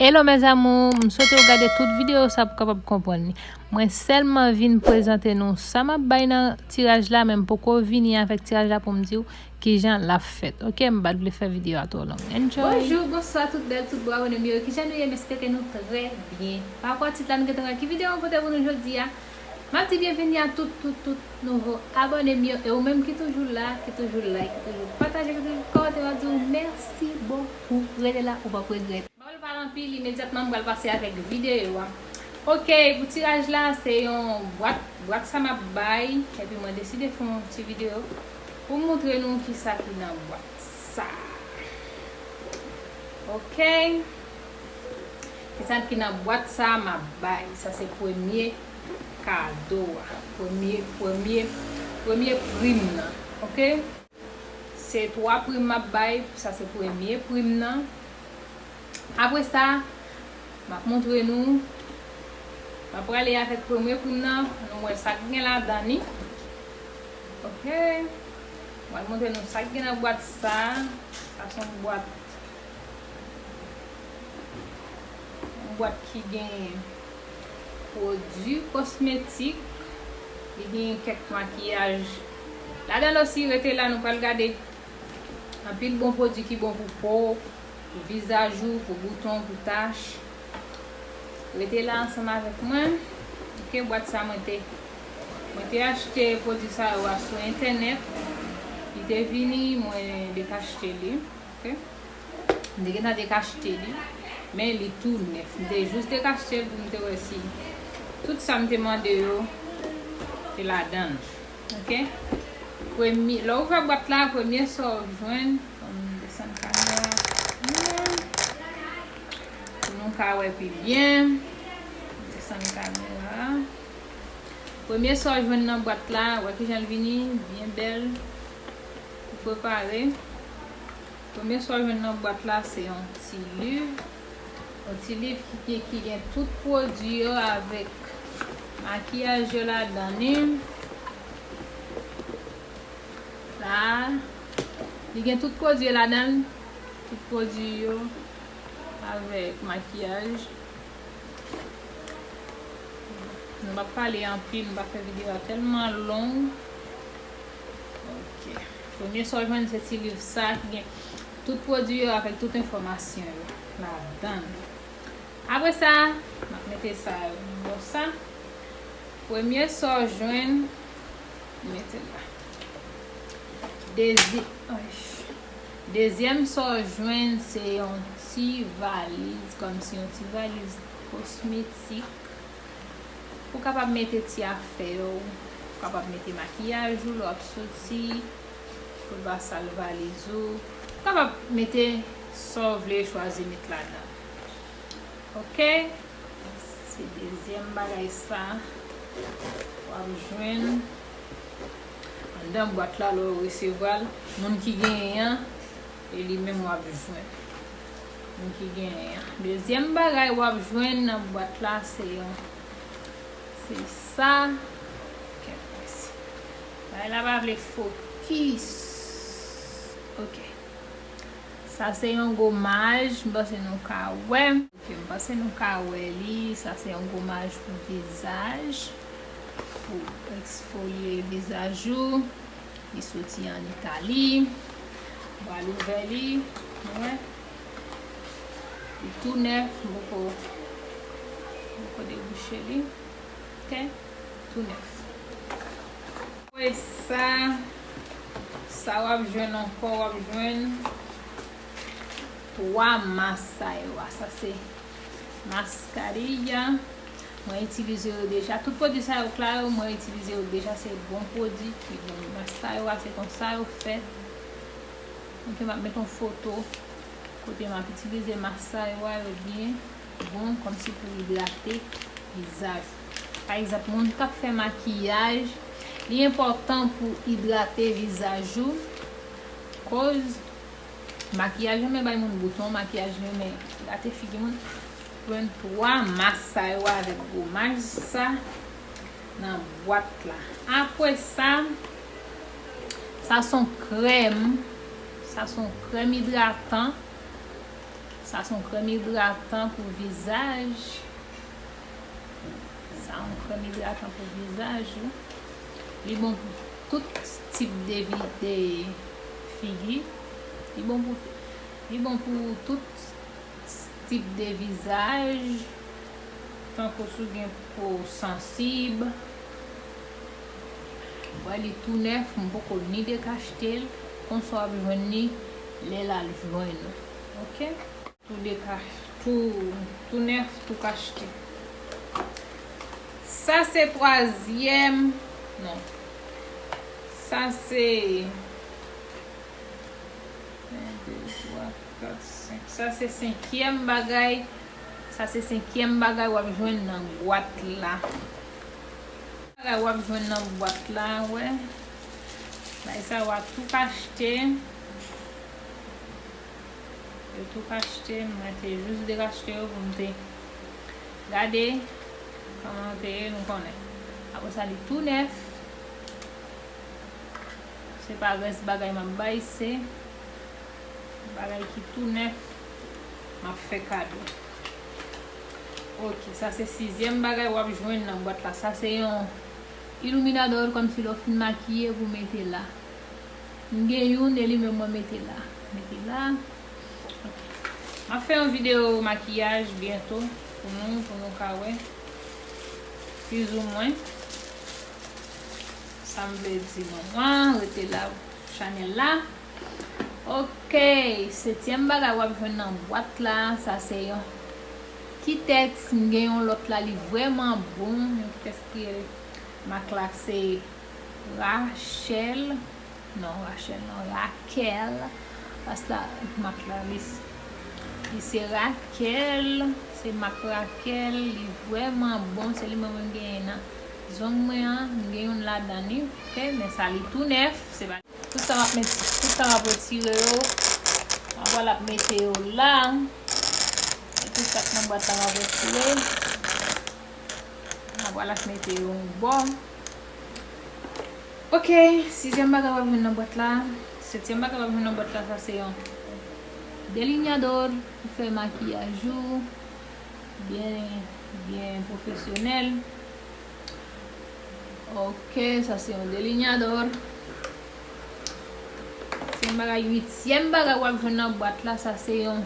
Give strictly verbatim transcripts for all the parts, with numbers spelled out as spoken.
Hello mes amours, m swete w gade tout videyo sa pou w kapab konprann li. Mwen sèlman vin prezante nou sa m ap bay nan tiraj la, men m poko vini avèk tiraj la pou m di w kijan l ap fèt. Oke, m pa t vle fè videyo a twò long. Enjoy! Bonjou, bonswa tout bèl, tout bon abòne m yo. Kijan nou ye? M espere ke nou trè byen. Pa rapò a tit la, nou gentan wè ki videyo m pote pou nou jodi a. M ap di byenveni a tout, tout, tout nouvo abòne m yo. E ou menm ki toujou la, ki toujou like, ki toujou pataje, ki toujou kòmante, m ap di w mèsi bokou. Rete la, ou p ap regrèt. M pa vle pale anpil, imedyatman m pral pase avèk videyo a. Oke, pou tiraj la, se yon bwat, bwat sa m ap bay, epi mwen deside fè yon ti videyo pou m montre nou kisa ki nan bwat sa. Oke. Kisa ki nan bwat sa m ap bay? Sa se premye kado a. Premye, premye, premye prim nan. Oke? Se twa prim m ap bay. Sa se premye prim nan. Apre sa, m ap montre nou. M ap prale avèk premye prim nan. Nou wè sa k gen ladan li. Oke. M pral montre nou sa k gen nan bwat sa. Sa se yon bwat Yon bwat ki gen pwodui kosmetik, li gen kèk makiyaj ladan l osi. Rete la, nou pral gade anpil bon pwodui ki bon pou po, pou vizaj ou, pou bouton, pou tach. Rete la ansanm avèk mwen. Oke, bwat sa mwen te, mwen te achte pwodui sa yo a sou entènèt. Li te vini, mwen dekachte li. Oke. M te gentan dekachte li, men li tou nèf. M te jis dekachte l pou m te wè si tout sa m te mande yo te ladan l. Oke? Premye, lè w ouvè bwat la, premye sa w jwenn, ann desann kamera a, hmm, pou nou ka wè pi byen. Desann kamera a. Premye sa w jwenn nan bwat la, wè kijan l vini, byen bèl, li prepare. Premye sa w jwenn nan bwat la, se yon ti liv. Yon ti liv ki, ki, ki gen tout pwodui yo avèk makiyaj yo ladan li. La, li gen tout pwodui yo ladan l. Tout pwodui yo avèk makiyaj. Nou p ap pale anpil, m pa fè videyo a tèlman long. Oke. Premye sa w jwenn se ti liv sa ki gen tout pwodui yo avèk tout enfòmasyon yo ladan l. Apre sa, m ap mete sa bò sa. Premye sa w jwenn, mete l la. Dezi-, ay. Dezyèm sa w jwenn se yon ti valiz, kòmsi yon ti valiz kosmetik. Ou kapab mete ti afè w, ou kapab mete makiyaj ou lè w ap soti, pou l pa sal valiz ou. Ou kapab mete sa w vle chwazi met ladan. Oke? Se dezyèm bagay sa w ap jwenn anndan bwat la lè w resevwa l. Moun ki genyen an, e li menm w ap jwenn. Moun ki genyen an. Dezyèm bagay w ap jwenn nan bwat la, se yon, se sa. Kèt mèsi. Bagay la pa vle fokis. Oke. Sa se yon gomaj, m panse nou ka wè. Oke, m panse nou ka wè li. Sa se yon gomaj pou vizaj, pou eksfolye vizaj ou. Li soti ann Itali. M pral ouvè li. Nou wè? Li tou nèf. M poko, m poko debouche li. Oke? Tou nèf. Apre sa, sa w ap jwenn ankò, w ap jwenn twa mas sa yo a. Sa se mascarilla. Mwen itilize yo deja. Tout pwodui sa yo k la yo, mwen itilize yo deja. Se bon pwodui ki bon. Mas sa yo a, se konsa yo fèt. Oke, m ap met yon foto kote m ap itilize mas sa yo a, yo byen bon kòmsi pou idrate vizaj ou. Pa egzanp, moun k ap fè makiyaj, li enpòtan pou idrate vizaj ou, koz makiyaj renmen bay moun bouton, makiyaj renmen gate figi moun. Jwenn twa mas sa yo avèk gomaj sa nan bwat la. Apre sa, sa se yon krèm, sa se yon krèm idratan. Sa se yon krèm idratan pou vizaj. Sa yon krèm idratan pou vizaj ou. Li bon pou tout tip de vi, de figi. Li bon pou, li bon pou tout tip de vizaj. Tankou si w gen po sansib. Wè li tou nèf, m poko ni dekachte l. Konsa w ap jwenn li lè l al jwenn ou. Oke? Tou dekachte, tou, tou nèf, tou kachte. Sa se twazyèm, non. Sa se, en, de, twa, kat, senk. Sa se senkyèm bagay. Sa se senkyèm bagay w ap jwenn nan bwat la. Bagay w ap jwenn nan bwat la, wè. Bagay sa yo tou kachte. Yo tou kachte, mwen te jis dekachte yo pou m te gade kòman yo te ye, nou konnen. Apre sa, li tou nèf. Se pa rès bagay m ap bay, se bagay ki tou nèf m ap fè kado. Oke, sa se sizyèm bagay w ap jwenn nan bwat la. Sa se yon iluminador, kòmsi lè w fin makiye pou mete la. M gen youn e li menm mwen mete la. Mete la. Oke. M ap fè yon videyo makiyaj byento pou nou, pou nou ka wè plizoumwen sa m vle di nou an. Rete la, chanèl la. Oke, setyèm bagay w ap jwenn nan bwat la, sa se yon Kitex, m gen yon lòt la, li vrèman bon. Yon Kitex ki rele, mak la se Rachel. Non, Rachel non, Raquel. Pas la, mak la, li, li se Raquel. Se mak Raquel, li vrèman bon. Se li mwen menm genyen nan zong mwen an. M gen youn ladan li. Oke, men sa li tou nèf. Se pa Tout sa m ap met, tout sa m ap retire yo, m ap pral ap mete yo la. E tout sa k nan bwat la m ap retire. M ap pral ap mete yo yon bò. Oke, sizyèm bagay w ap jwenn nan bwat la. Setyèm bagay w ap jwenn nan bwat la, sa se yon delineador pou fè makiyaj ou byen, byen pwofesyonèl. Oke, sa se yon delineador. Senk bagay, uityèm bagay w ap jwenn nan bwat la, sa se yon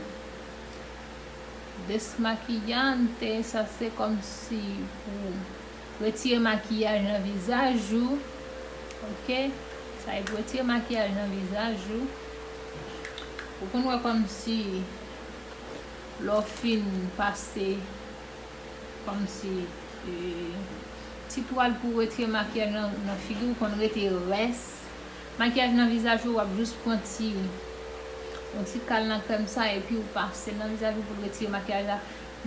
desmakiyante, sa se kòmsi pou retire makiyaj nan vizaj ou. Oke, sa e pou retire makiyaj nan vizaj ou. Ou konn wè kòmsi lè w fin pase kòmsi, e, ti twal pou retire makiyaj nan, nan figi w konn rete rès. Makiyaj nan vizaj ou, w ap jis pran ti, yon ti kal nan krèm sa, epi w pase l nan vizaj ou pou l retire makiyaj la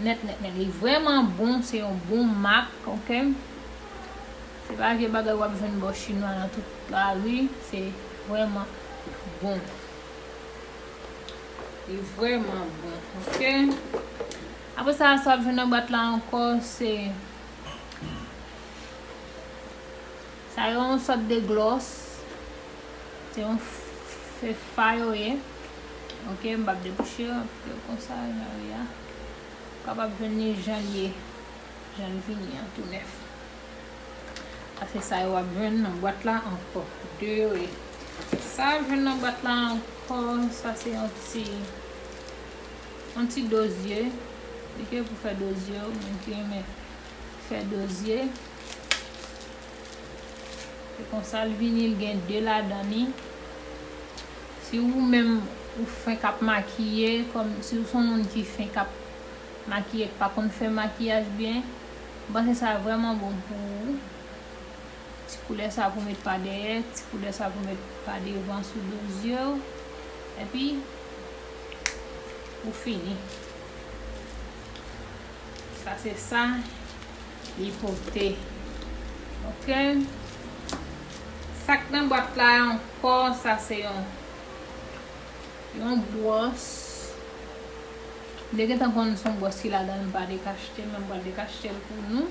nèt, nèt, nèt. Li vrèman bon, se yon bon mak, oke? Se pa vye bagay w ap jwenn bò chinwa nan tout lari, se vrèman bon. Li vrèman bon, oke? Apre sa, sa w ap jwenn nan bwat la ankò, se, sa yo yon sòt de glòs. Se yon f-, se fa yo ye. Oke, m p ap debouche yo, yo konsa, jan yo ye a. Ou kapab jwenn li jan l ye, jan l vini an, tou nèf. Sa se sa yo w ap jwenn nan bwat la ankò. De yo ye. Sa w ap jwenn nan bwat la ankò, sa se yon ti, yon ti dozye. Li ke pou fè dozye w, moun ki renmen fè dozye. Se konsa l vini, l gen de ladan li. Si ou menm ou fenk ap makiye, kòm si ou se yon moun ki fenk ap makiye, k pa konn fè makiyaj byen, m panse sa vrèman bon pou ou. Ti koulè sa pou met pa dèyè, ti koulè sa pou met pa devan sou do zye w. Epi, ou fini. Sa se sa li pote. Oke. Sa k nan bwat la ankò, sa se yon, yon bwòs. M te gentan konn se yon bwòs ki ladan l, m pa dekachte l, men m pral dekachte l pou nou.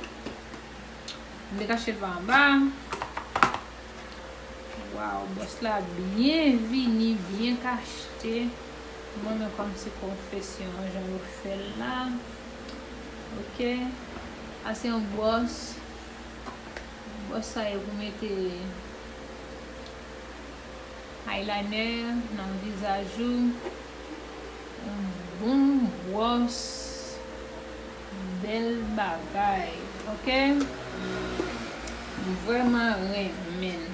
M dekachte l pa anba. Waw, bwòs la byen vini, byen kachte. Mwen menm kòmsi konfesyon an jan yo fè l la. Ok. Sa se yon bwòs. Bwòs sa yo pou mete eyeliner nan vizaj ou. Yon bon bwòs. Bèl bagay. Ok. M vrèman renmen l.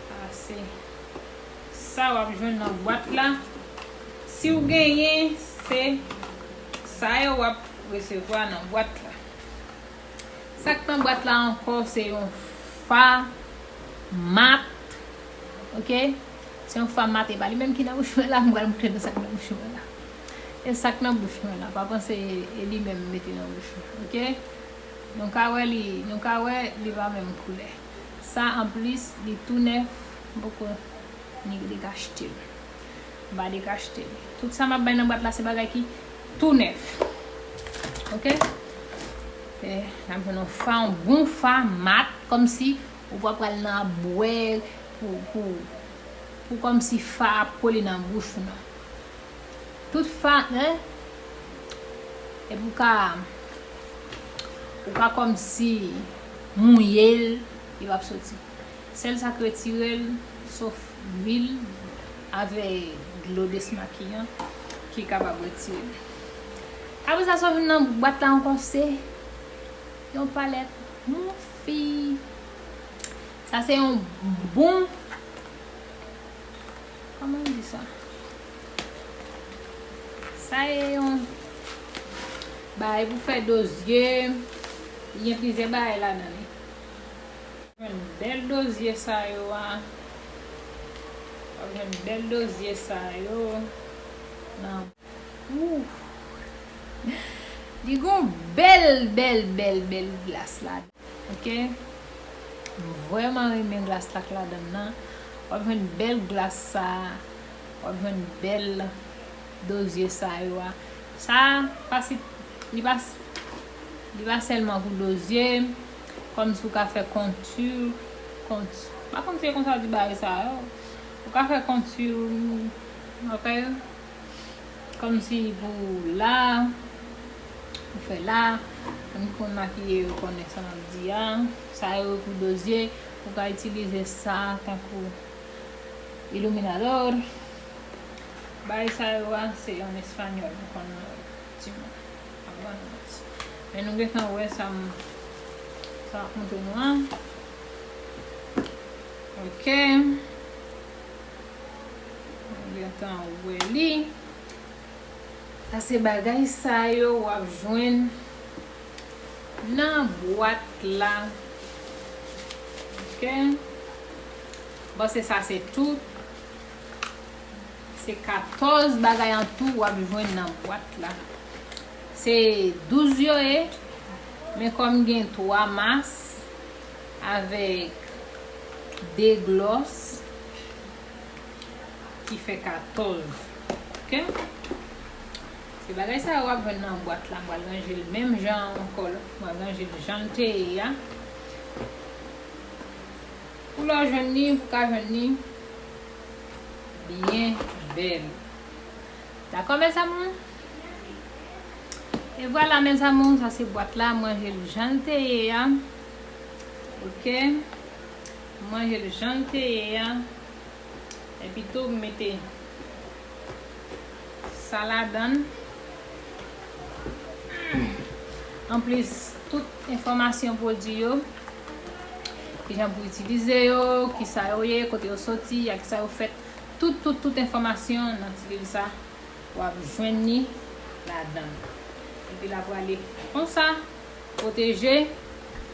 Sa se sa w ap jwenn nan bwat la. Si w genyen, se sa yo w ap resevwa nan bwat la. Sa k nan bwat la ankò, se yon fa mat. Ok? Se yon fa mat, e pa li menm ki nan bouch mwen la, m pral montre nou sa k nan bouch mwen la. E sa k nan bouch mwen la, pa panse e li menm m mete nan bouch mwen. Ok? Nou ka wè li, nou ka wè li pa menm koulè. Sa anplis, li tou nèf, m poko ni dekachte l. M pa dekachte l. Tout sa m ap bay nan bwat la, se bagay ki tou nèf. Ok? E, n ap jwenn yon fa, yon bon fa mat, kòmsi ou pa pral nan ap bwè pou, pou, pou kòmsi fa ap kole nan bouch ou, non. Tout fa, hein? Epi ou ka, ou ka kòmsi mouye l, li p ap soti. Sèl sa k retire l, sof lwil avèk dlo desmakiyan ki kapab retire l. Apre sa, sa vin nan bwat la ankò, se yon palèt. Mon fi. Sa se yon bon, kòman m di sa? Sa e yon bagay pou fè do zye. Li gen plizyè bagay ladan li. Jwenn bèl do zye sa yo a. W ap jwenn bèl do zye sa yo nan Ooh. Li gon bèl, bèl, bèl, bèl glas la. Ok? M vrèman renmen glas la k ladan nan. W ap jwenn bèl glas sa. W ap jwenn bèl do zye sa yo a. Sa, pa si, li pa, li pa sèlman pou do zye. Kòmsi w ka fè konti, konti, pa konti konsa di bagay sa yo. Ou ka fè konti, ok? Kòmsi pou la, ou fè la, moun ki konn makiye yo konnen sa m ap di a. Sa yo pou do zye, ou ka itilize sa tankou iluminador. Bagay sa yo a, se an espanyòl, m konn di nou. Ap ban nou manti. Men nou gentan wè sa m, sa m ap montre nou an. Ok. Nou gentan wè li. Sa se bagay sa yo w ap jwenn nan bwat la. Ok. Bon, se sa, se tout. Se katòz bagay an tou w ap jwenn nan bwat la. Se douz yo ye, men kòm gen twa mas avèk de glòs, ki fè katòz. Ok? Se bagay sa yo w ap jwenn nan bwat la. M pral ranje l menm jan ankò. M pral ranje l jan l te ye a. Pou lè w jwenn li, pou w ka jwenn li byen bèl. Dakò, mezanmi? E vwala, mezanmi, sa se bwat la. M ranje l jan l te ye a. Ok? M ranje l jan l te ye a. Epi tou, m mete sa ladan l. Anplis, tout enfòmasyon pwodui yo, kijan pou itilize yo, kisa yo ye, kote yo soti, ak kisa yo fèt, tout, tout, tout enfòmasyon nan ti liv sa, w ap jwenn li ladan l. Epi l ap rale konsa. Pwoteje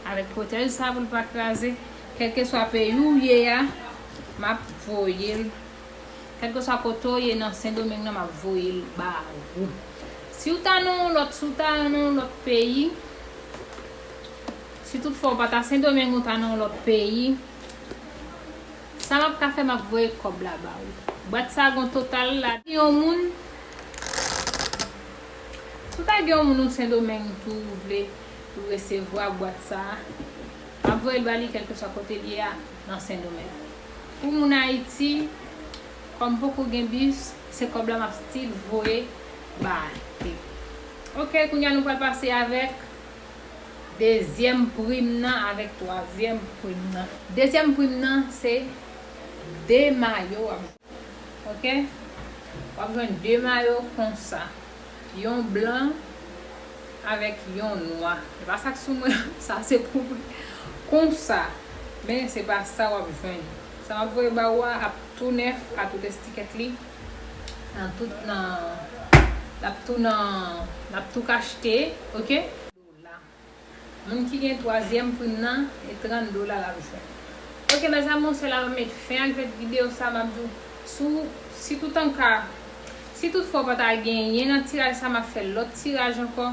avèk pwotèj sa pou l pa kraze. Kèlkeswa peyi w ye a, m ap voye l. Kèlkeswa kote w ye nan Sendomeng nan, m ap voye l ba ou. Si w ta nan yon lòt, si w ta nan yon lòt peyi, si toutfwa w pa ta Sendomeng, ou ta nan yon lòt peyi, sa m ap ka fè, m ap voye kòb la ba ou. Bwat sa gon total la. Yon moun, si w ta gen yon moun ou Sendomeng tou ou vle pou resevwa bwat sa a, m ap voye l ba li kèlkeswa kote l ye a nan Sendomeng. Pou moun Ayiti, Kòm poko gen bis, se kòb la m ap still voye ba li. Ok, kounye a nou pral pase avèk dezyèm prim nan avèk twazyèm prim nan. Dezyèm prim nan se de mayo w ap jwenn. Ok? W ap jwenn de mayo konsa. Yon blan avèk yon nwa. E pa sa k sou mwen, sa se pou mwen. Konsa. Men se pa sa w ap jwenn. Sa m ap voye ba ou a ap tou nèf, a tout estikèt li. Nan tout, nan, l ap tou nan, l ap tou kachte, ok? Moun ki gen twazyèm prim nan, e trant dola l ap jwenn. Ok, mes amours, se la m ap met fen ak videyo sa, m ap di w, si w, si tout an ka, si tout fwa w pa ta genyen nan tiraj sa, m ap fè lòt tiraj ankò.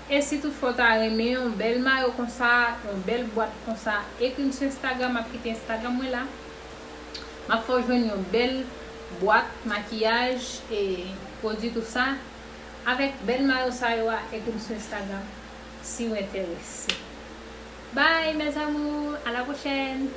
E si tout fwa w ta renmen yon bèl mayo konsa, yon bèl bwat konsa, ekri m sou Instagram, m ap kite Instagram mwen la. M ap fè w jwenn yon bèl bwat makiyaj e pwodui tou sa. Avèk bèl mayo sa yo a, ekri m sou Instagram si w enterese. Bye, mes amours, à la prochaine!